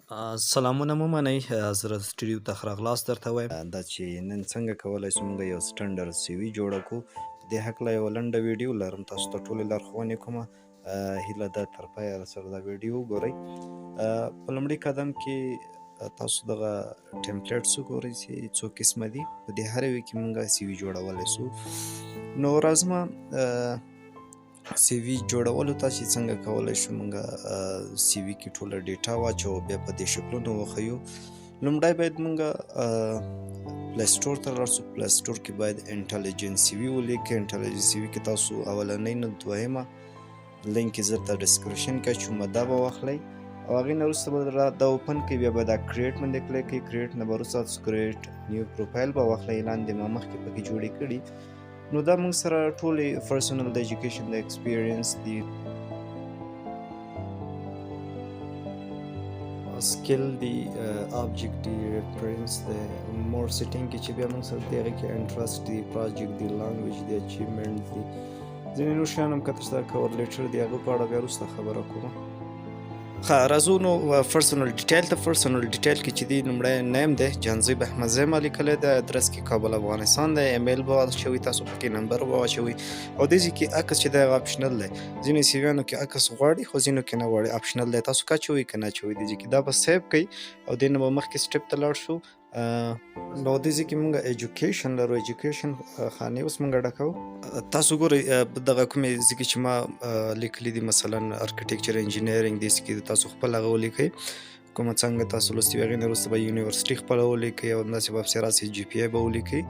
سلامونه مو منئ، حضرت سټډیو ته ښه راغلاست درته وایم. دا چې نن څنګه کولای شو موږ یو سټنډرډ سی وي جوړه کړو، په دې هکله یوه لنډه ویډیو لرم، تاسو ته ټولې لارښوونې کوم. هیله ده تر پایه سره دا ویډیو وګورئ. په لومړي قدم کې تاسو دغه templates وګورئ چې څو قسمه دي. په دې هر یوې کې موږ سی وي جوړولی شو. نو راځم سی وي جوړولو ته چې څنګه کولی شو موږ سی وي کې ټوله data واچوو، بیا په دې شکلونو وښیو. لومړی باید موږ Play Store ته لاړ شو. Play Store کې باید Intelligent CV ولیکئ. Intelligent CV کې تاسو اولنۍ نه دویمه لینک یې زه درته description کې اچوم، دا به واخلئ او هغې نه وروسته به دا open کړئ. بیا به دا create باندې کلیک کړئ. create نه به وروسته تاسو create new profile به واخلئ. لاندې ما مخکې پکې جوړې کړي. نو دا موږ سره ټولې personal د education د experience دي، skill دی، object دی، reference دی، more setting کې چې بیا موږ سره دی هغې کې interest دی، project دی، language دی، achievement دی، ځینې نور شیان هم که ترسره cover letter دی، هغه په اړه بیا وروسته خبره کوم. ښه، راځو نو personal detail ته. personal detail کې چې دی لومړی name دی، جانزیب احمدزی ما لیکلی دی، ادرس کې کابل افغانستان دی، ایمیل به واچوئ تاسو پکې، نمبر به واچوئ او دې ځای کې عکس چې دی هغه optional دی. ځینې CV یانو کې عکس غواړي خو ځینو کې نه غواړي، optional دی، تاسو که اچوئ که نه اچوئ. دې ځای کې دا به save کړئ او دې نه به مخکې step ته لاړ شو. نو دې ځای کې موږ education لرو. education خانې اوس موږ ډکوو. تاسو ګورئ دغه کومې ځای کې چې ما لیکلي دي، مثلا architecture، engineering، دې ځای کې تاسو خپل هغه ولیکئ کومه څنګه تاسو لوستي وي. هغې نه وروسته به یونیورسټي خپله ولیکئ او همداسې به پسې راسئ، GPA به ولیکئ،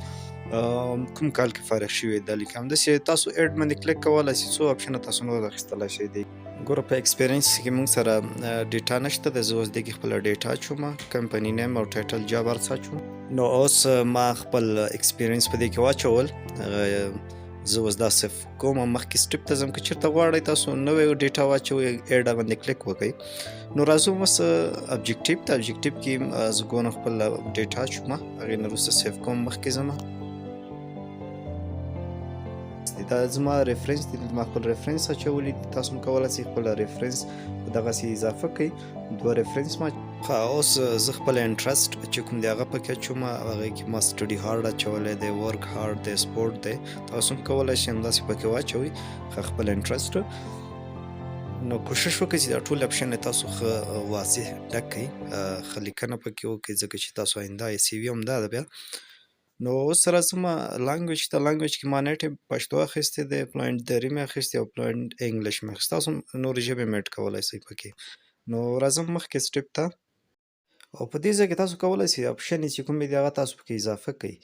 کوم کال کې فارغ شوي دا لیکئ. همداسې تاسو add باندې کلیک کولی شئ، څو option ه تاسو نور اخیستلی شئ. دی ګوره، په experience کې موږ سره data نشته ده. زه اوس دې کې خپله data اچوم، company name او title، job، هر څه اچوم. نو اوس ما خپل experience په دې کې واچول. زه اوس دا save کوم، مخکې step ته ځم. که چېرته غواړئ تاسو نوې data واچوئ، add باندې کلیک وکړئ. نو راځو اوس objective ته. objective کې زه ګورم خپل data اچوم، هغې نه وروسته save کوم، مخکې ځم. دا زما reference دی، ما خپل reference اچولی دي. تاسو هم کولی شئ خپل reference په دغسې اضافه کړئ، دوه reference ما. ښه، اوس زه خپل interest چې کوم دی هغه پکې اچوم. هغې کې ما study hard اچولی دی، work hard دی، سپورټ دی. تاسو هم کولی شئ همداسې پکې واچوئ ښه خپل interest. نو کوشش وکړئ چې دا ټول option تاسو ښه واضح ډک کړئ، ښه لیکنه پکې وکړئ، ځکه چې تاسو آینده CV هم دا ده بیا. نو اوس راځم language ته. language کې ما native پښتو اخیستې دی، fluent دری مې اخیستې او fluent English مې اخیستې. تاسو نورې ژبې هم add کولی شئ پکې. نو راځم مخکې step ته او په دې ځای کې تاسو کولی شئ option چې کومې دي هغه تاسو پکې اضافه کړئ.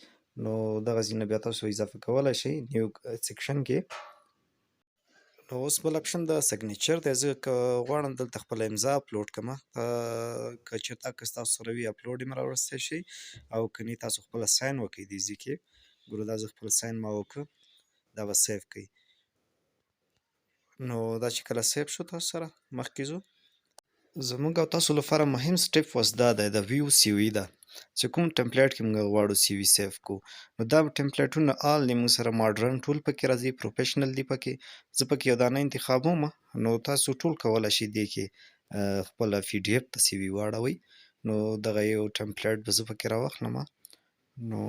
نو دغه ځینې بیا تاسو اضافه کولی شئ new section کې. نو اوس بل option د signature دی. زه که غواړم دلته خپله امضا اپلوډ کړم، که چېرته عکس تاسو سره وي اپلوډ یې راوستی شئ او که نه تاسو خپله sign وکړئ. دې ځای کې ګوره، دا زه خپل sign ما وکړ، دا به save کړئ. نو دا چې کله save شو، تاسو سره مخکې ځو. زموږ او تاسو لپاره مهم step اوس دا دی، د view CV ده چې کوم template کې موږ غواړو CV save کو. نو دا template ونه all دي موږ سره، ماډرن ټول پکې راځي، professional دي پکې. زه پکې یو دانه انتخابوم. نو تاسو ټول کولی شئ دې کې خپله PDF ته CV واړوئ. نو دغه یو template به زه پکې راواخلم. نو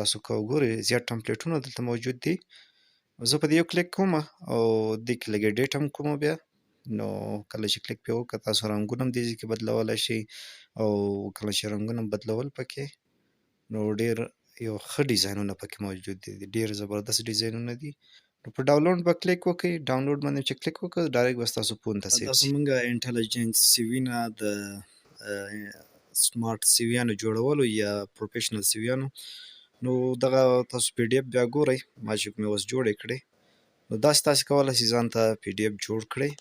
تاسو که وګورئ، زیات template ونه دلته موجود دي. زه په دې یو کلیک کوم او دې کې لږ edit هم کوم بیا. نو کله چې کلیک پې وکړه، تاسو رنګونه هم دې ځای کې بدلولی شئ او کله چې رنګونه بدلول پکې، نو ډېر یو ښه ډیزاینونه پکې موجود دي، ډېر زبردست ډیزاینونه دي. نو په ډاونلوډ به کلیک وکړئ. ډاونلوډ باندې چې کلیک وکړ، direct به ستاسو phone ته save شي. موږ Intelligent CV نه د smart CV یانو جوړولو یا professional CV یانو. نو دغه تاسو PDF بیا ګورئ، ما چې کومې اوس جوړې کړې. نو داسې تاسو کولی شئ ځان ته PDF جوړ کړئ.